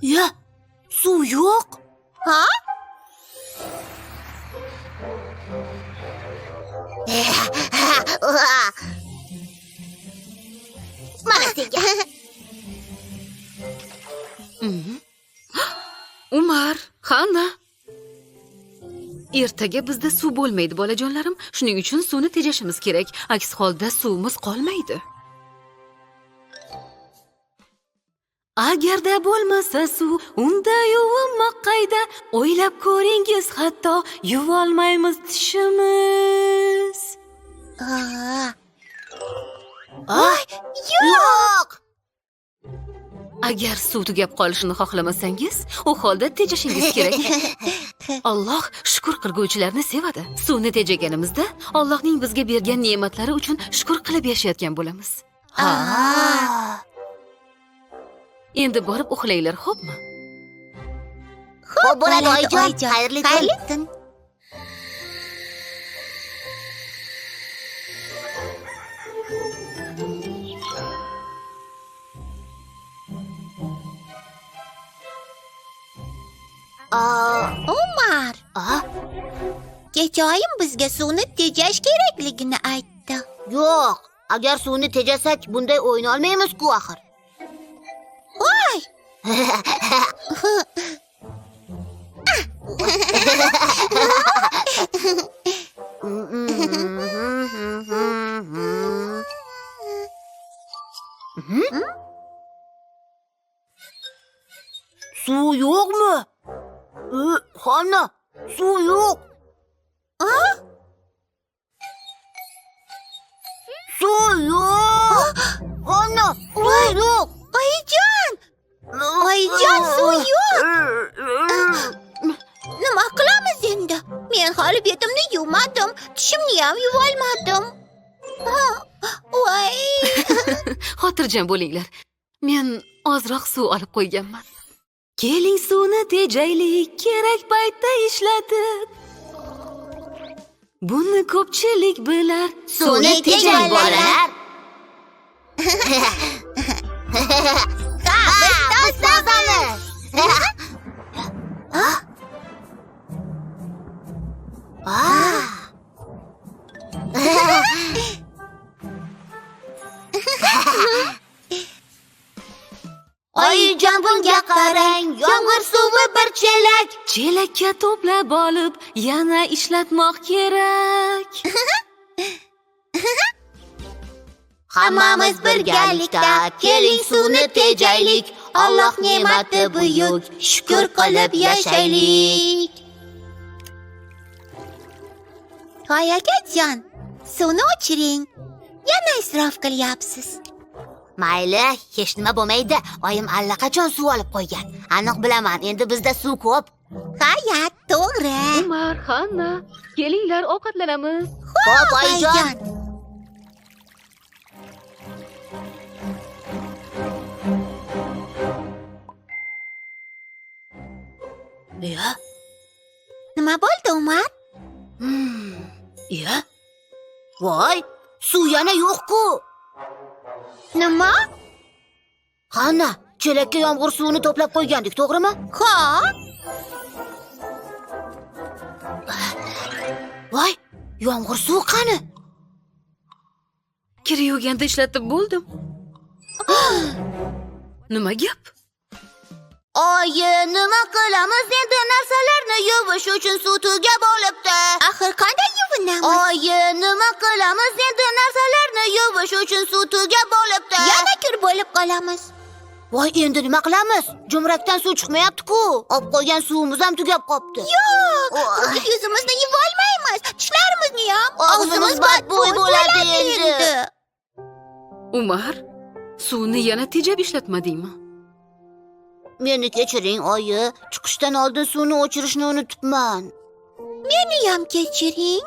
Ya, suv yo'q. Ha? Mana senga. Umar, Hanna. Ertaga bizda suv bo'lmaydi, bolajonlarim. Shuning uchun suvni tejashimiz kerak. Aks holda suvimiz qolmaydi. Agarda bo'lmasa suv, unda yuvinmoq qayda? O'ylab ko'ringiz, hatto yuvolmaymiz tishimiz. Ay, yo'q. Agar suv tugab qolishini xohlamasangiz, u holda tejashingiz kerak. Alloh shukr qilguvchilarni sevadi. Suvni tejaganimizda Allohning bizga bergan ne'matlari uchun shukr qilib yashayotgan bo'lamiz. Ha. Endi borib uxlanglar, xo'pmi? Xo'p bo'ladi, oyijon. Xayrli tun. Xayrli tun. Umar, kecha oyim bizga suvni tejash kerakligini aytdi. Yo'q. Agar suvni tejasak, bunday o'yna olmaymiz-ku axir. Voy! Suv yo'qmi? Xona, suv yo'q. Suv yo'q. Xona, suv yo'q. Oyijon! Oyijon, suv yo'q. Nima qilamiz endi? Men hali betimni yuvmadim, tishimni ham yuvolmadim. Voy! Xotirjam bo'linglar. Men ozroq suv olib qo'yganman. Keling suvni tejaylik, kerak paytda ishlatib. Buni ko'pchilik bilar. Suvni tejang, bolalar. Ha, Biz tozamiz. Oyijon, bunga qarang, yomg'ir suvi bir chelak. Chelakka to'plab olib, yana ishlatmoq kerak. Hammamiz birgalikda keling suvni tejaylik. Alloh ne'mati buyuk, shukr qilib yashaylik. Voy akajon, suvni o'chiring. Yana isrof qilyapsiz. Mayli, hech nima bo'lmaydi. Oyim allaqachon suv olib qo'ygan. Aniq bilaman, endi bizda suv ko'p. Ha, ya, to'g'ri. Umar, Hanna, kelinglar ovqatlanamiz. Xo'p, oyijon. Ya? Nima bo'ldi, Umar? Ya? Voy, suv yana yo'q-ku. Nima? Hanna, chelakka yomg'ir suvini to'plab qo'ygandik, to'g'rimi? Ha? Voy, yomg'ir suvi qani? Kir yuvganda ishlatib bo'ldim. Nima gap? Oyi, nima qilamiz endi? Narsalarni yuvish uchun suv tugab olibdi. Axir qanday yuvinamiz? Oyi, nima qilamiz endi? Narsalarni yuvish uchun suv tugab olibdi. Yana kir bo'lib qolamiz. Voy, endi nima qilamiz? Jumrakdan suv chiqmayapti-ku. Olib qo'ygan suvimiz ham tugab qopti. Yo'q, Voy. yuzimizni yuvolmaymiz, tishlarimizni ham. Og'zimiz badbo'y bo'ladi endi. Umar, suvni yana tejab ishlatmadingmi? Meni kechiring, oyi. Chiqishdan oldin suvni o'chirishni unutibman. Meni ham kechiring.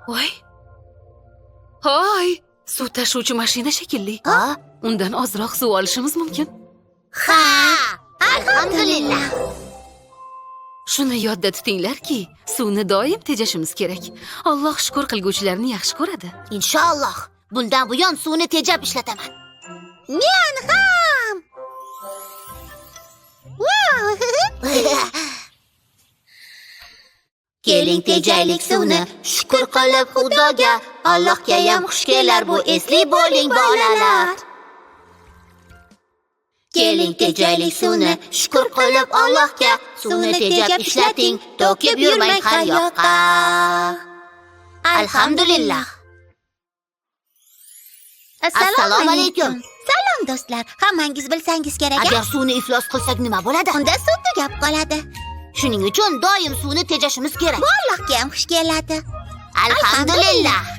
Voy. Hoy, suv tashuvchi mashina shekilli. Ha? Undan ozroq suv olishimiz mumkin. Ha! Alhamdulillah. Shuni yodda tutinglarki, suvni doim tejashimiz kerak. Alloh shukr qilguvchilarni yaxshi ko'radi. Inshaalloh, bundan buyon suvni tejab ishlataman. Men ham. Wow! Keling tejaylik suvni, shukur qilib Xudoga. Allohgayam xush kelar bu, esli bo'ling bolalar. Keling tejaylik suvni, shukur qilib Allohga. Suvni tejab ishlating, to'kib yurmang har yoqqa. Alhamdulillah. Assalomu alaykum. Salom do'stlar. Hammangiz bilsangiz kerak. Agar suvni iflos qilsak nima bo'ladi? Unda suv tugab qoladi. Shuning uchun doim suvni tejashimiz kerak. Bu Allohga ham xush keladi. Alhamdulillah.